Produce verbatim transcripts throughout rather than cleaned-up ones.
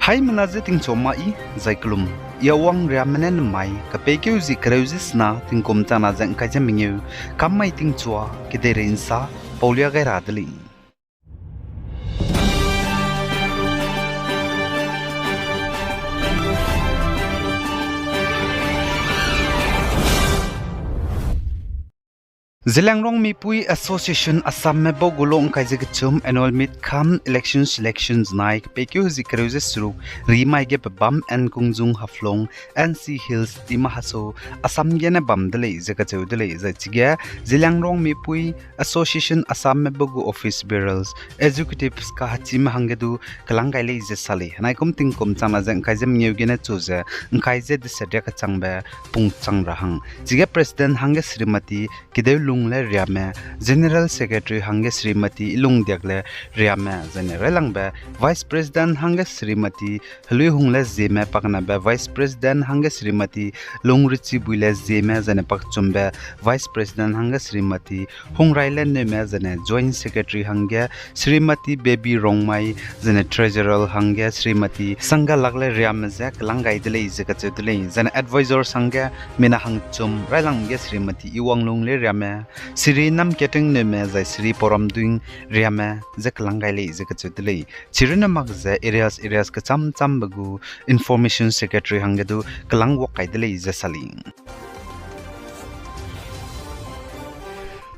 Haimena je tingchua ma i, zai kelum. I Awang Riame ne nemai, kepeikeu zi kereu ze sena, tingkum changna ze ngkai ze mengeu, kam mai tingchua, kedeirei nsa, paulia gai ra de lei. Zeliangrong Mipui Association Assamme bau gu lo ngkai ze kechum annual meet cum election selection zenai kepeikeu zi kereu ze seruk rimai ge pebam Nkunzung Haflong, N C Hills, Dima Hasao, Assam gene bam de lei ze kacheu de lei. Zai chige Zeliangrong Mipui Association Assamme bau gu office bearers, executives kahachime hangge du kelang gai lei ze sa lei. Henaikum tingkum changna ze ngkai ze mengeu gene chu ze ngkai ze deset riak kechangbe pung chang ra hang. Chige president hangge Shrimati Kedeulungle Riame, general secretary hangge Shrimati Ilungdiakle Riame, zaine railangbe vice president hangge Shrimati Heluihungle Zieme, pakenabe vice president hangge Shrimati Lungrichibuile Zieme, zaine pakechumbe vice president hangge Shrimati Hungraile Neume, zaine joint secretary hangge Shrimati Baby Rongmai, zaine treasurer hangge Shrimati Sangalakle Riame ze kelang gai de lei ze kacheu de lei. Zaine advisors hangge mina hangchum railangge Shrimati Iwanglungle Riame, Shri Namketing Neume zai Shri Poramduing Riame ze kelang gai lei ze kacheu de lei. Chirunne mak ze areas areas kecham chambe gu information secretary hangge du kelang wak kai de lei ze sa lei.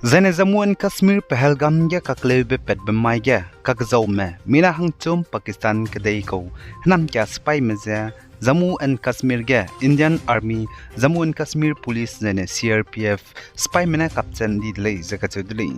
Zaine Jammu and Kashmir Pahalgam ge kakleube patbe mai ge kakzaume mina hangchum Pakistan kedei kau hênam kia sipaime ze Jammu and Kashmir ge Indian Army, Jammu and Kashmir Police zaine C R P F sipaime ne kapchen di de lei ze kacheu de lei.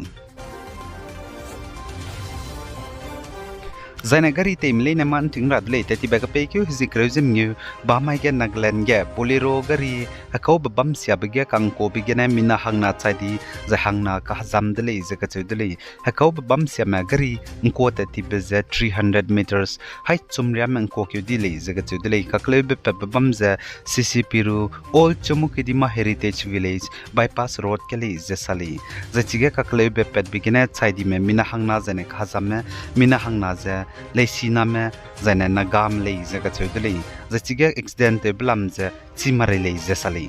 Zaine gari teime leine ma nting ra de lei, tetibe kepeikeu hezie kereu ze mengeu bamai ge Nagaland ge Bolero gari hekaube bam siabe ge kangkuabe gene mina hangna chai di, zai hangna kahezam de lei ze kacheu de lei. Hekaube bam siame gari ngkua tat tibe ze three hundred meters, hai chum riame ngkuakeu di lei ze kacheu de lei. Kakleube patbe bam ze C C P ru Old Chümoukedima Heritage Village bypass road ge lei ze sa lei. Zai chige kakleube patbe gene chai dime mina hangna zaine kahezamme, mina hangna ze Leisiname, zaine Nagame lei ze kacheu de lei. Zai chige accident tewbe lam ze chî marei lei ze sa lei.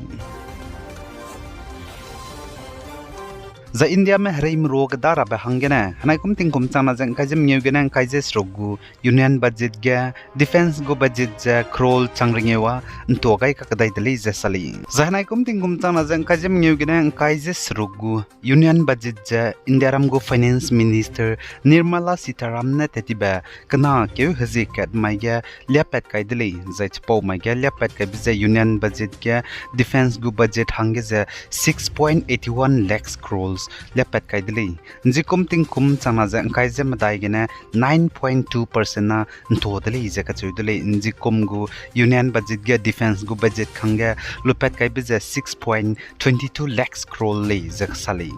Zai Indiame hereime ruage da rabe hanggene, henaikum tingkum changna ze ngkai ze mengeu gene ngkai ze seruk gu Union budget ge, defence gu budget ze crore chang rengeu a ntua gai kakdai de lei ze sa lei. Zai henaikum tingkum changna ze ngkai ze mengeu gene ngkai ze seruk gu Union budget ze Indiaram gu Finance Minister Nirmala Sitharaman ne tat tibe kena keu hezie kat mai ge liapat kai de lei, zai chipau mai ge liapat kaibe ze Union budget ge defence gu budget hangge ze six point eighty one lakhs crores liapat kai de lei. Nzikum tingkum changna ze ngkai ze medai gene nine point two percent na ntua de lei ze kacheu de lei. Nzikum gu Union budget ge defence gu budget hangge lupat kaibe ze six point twenty two lakhs crore lei ze sa lei.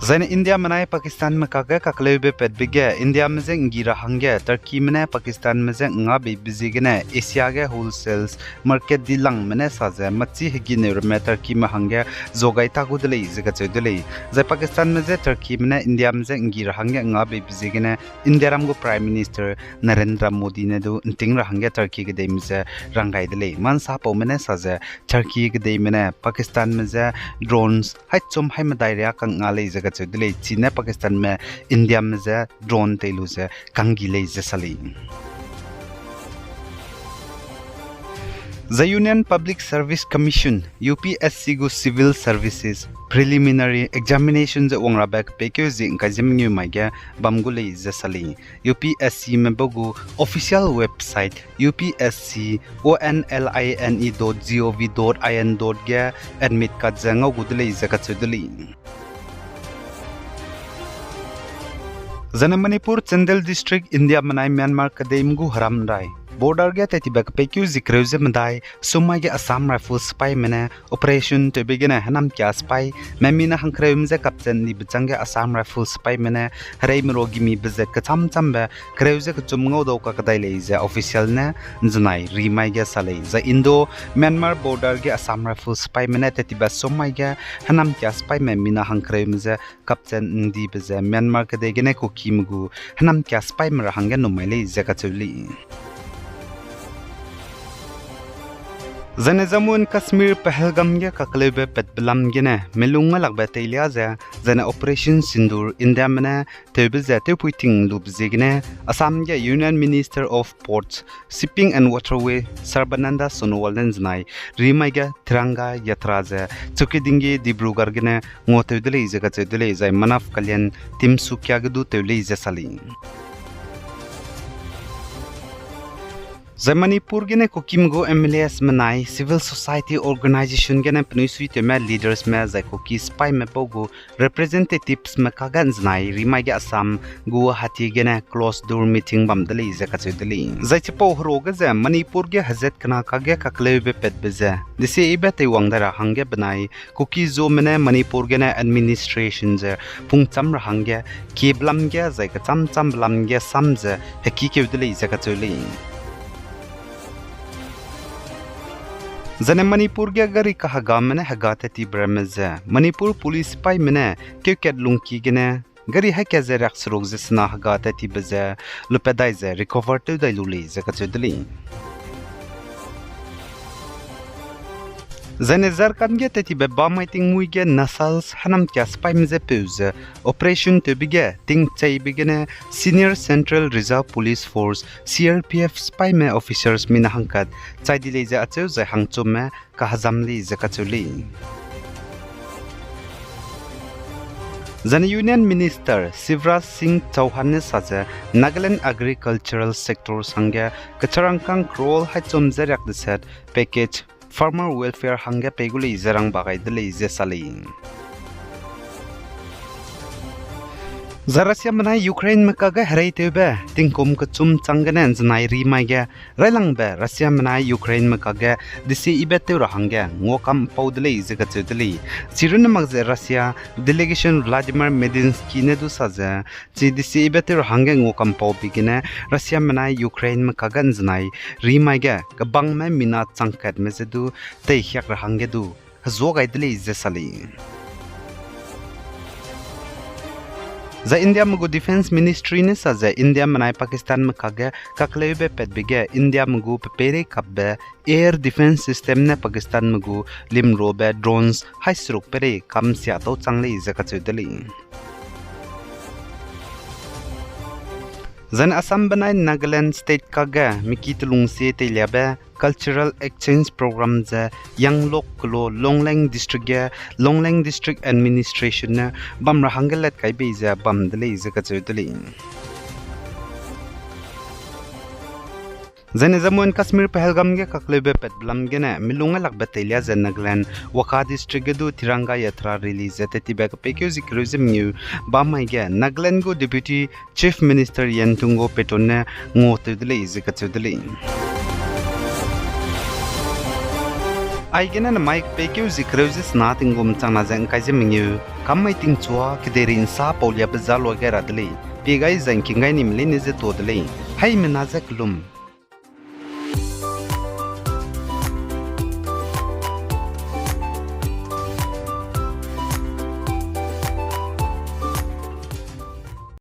Zaine Indiame nai Pakistanme kakge kakleube patbe ge Indiame je nggi ra hangge Turkeyme ne Pakistanme je ngabeibe ziegene Asia ge wholesale market dilangme ne sa ze machî hegî neu ramme Turkeyme hangge zuagai ta gu de lei ze kacheu de lei. Zai Pakistanme je Turkeyme ne Indiame je nggi ra hangge ngabeibe ziegene Indiaram gu Prime Minister Narendra Modi ne du nting ra hangge Turkey kedeime je rang gai de lei. Mansa paume ne sa ze Turkey kedeime ne Pakistanme je drones hai chum hai medai riâ kang nga lei ze kacheu de lei. Chine Pakistanme Indiame je drone tei lu ze kanggi lei ze sa lei. Zai Union Public Service Commission, U P S C gu Civil Services Preliminary Examination ze wang rabe kepeikeu zie ngkai ze mengeu mai ge bam gu lei ze sa lei. U P S Cme bau gu official website U P S C O N L I N E dot G O V dot I N dot ge admit card ze ngau gu de lei ze kacheu de lei. Zaine Manipur Chandel District Indiame nai Myanmar kedeime gu heram rai Border ge tat tibe kepeikeu zie kereu ze medai summai ge Assam Rifles sipaime ne operation tewbe gene hênamkia sipaime mina hangkereume je kapchat ndibe chângge Assam Rifles sipaime ne hereime ruagimi bezat kechâm châmbe kereu ze kechum ngau dau kakdai lei ze official ne ’nzenai rimai ge sa lei. Zai Indo-Myanmar border ge Assam Rifles sipaime ne tat tibe summai ge hênamkia sipaime mina hangkereume je kapchat ndibe ze Myanmar kedei gene Kukime gu hênamkia sipaime ra hangge numai lei ze kacheu lei. Zaine Jammu and Kashmir Pahalgam ge kakleube patbe lam gene milung ngalakbe teilia ze, zaine Operation Sindoor Indiame ne tewbe ze tewpui ting lube ziegene Assam ge Union Minister of Ports, Shipping and Waterway Sarbananda Sonowal ne ’nzenai rimai ge Tiranga Yatra ze chukiding ge Dibrugarh gene nguatew de lei ze kacheu de lei, zai Manav Kalyan Tinsukia ge du tew lei ze sa lei. Zai Manipur gene Kukime gu M L As menai, civil society organisation gene penui suitewme leadersme zai Kuki sipaime bau gu representativesme kage ’nzenai rimai ge Assam Guwahati gene closed door meeting bam de lei ze kacheu de lei. Zai chipau heru ge ze Manipur ge hezat kena kage kakleube patbe ze desieyibe teiwang dai ra hangge benai Kuki-Zome ne Manipur gene administration ze pungchâm ra hangge kiebelam ge zai kechâm châmbelam ge sam ze hekîkeu de lei ze kacheu lei. Zaine Manipur ge gari kahegame ne hega tat tibe ramme ze Manipur police sipaime ne keukat lungki gene gari haî kat ze riakseruk ze sena hega tat tibe ze lupat dai ze recover tew dai lu lei ze kacheu de lei. Zaine Jharkhand ge tat tibe bamai tingmuî ge Naxals hênamkia sipaime je peu ze operation tewbe ge tingcheibe gene Senior Central Reserve Police Force, C R P F sipaime officers mina hangkat chai di lei ze acheu zai hangchumme kahezam lei ze kacheu lei. Zaine Union Minister Shivraj Singh Chouhan ne sa ze Nagaland agricultural sectors hangge kecharangkâng crore haî chum ze riak deset package farmer welfare hangge pei gu lei ze rangba gai de lei ze sa lei. Zai Russia menai Ukraineme kage hereitewbe tingkum kechum chang gene ’nzenai rimai ge railangbe Russia menai Ukraineme kage desieyibe tew ra hangge nguakampau de lei ze kacheu de lei. Chirunne mak ze Russia delegation Vladimir Medinsky ne du sa ze, chi desieyibe tew ra hangge nguakampaube gene Russia menai Ukraineme kage ’nzenai rimai ge kebangme mina changkatme je du teihiak ra hangge du hezuâ gai de lei ze sa lei. Zai Indiame gu Defence Ministry ne sa ze India menai Pakistanme kage kakleube patbe ge Indiame gu pe peirei kapbe air defence system ne Pakistanme gu limrobe drones haî seruk peirei kam sia tau chang lei ze kacheu de lei. Zaine Assam benai Nagaland state kage miki telungsie teiliabe cultural exchange program ze Yanglok kelo Longleng district ge Longleng district administration ne bam ra hangge lat kai bei ze bam de lei ze kacheu de lei. Zaine Jammu and Kashmir Pahalgam ge kakleube patbe lam gene milung ngalakbe teilia ze Nagaland Wokha district ge du Tiranga Yatra release ze tat tibe kepeikeu zie kereu ze mengeu bamai ge Nagaland gu Deputy Chief Minister Yen Tunggo Peton ne nguatew de lei ze kacheu de lei. Aigene namai kepeikeu zie kereu ze sena tinggum changna ze ’ngkai ze mengeu, kam mai tingchua kedeirei ’nsa pauliabe za lua gai ra de lei, pie gai zai ’ngking gai nime leine ze tuâ de lei, haimena ze kelum.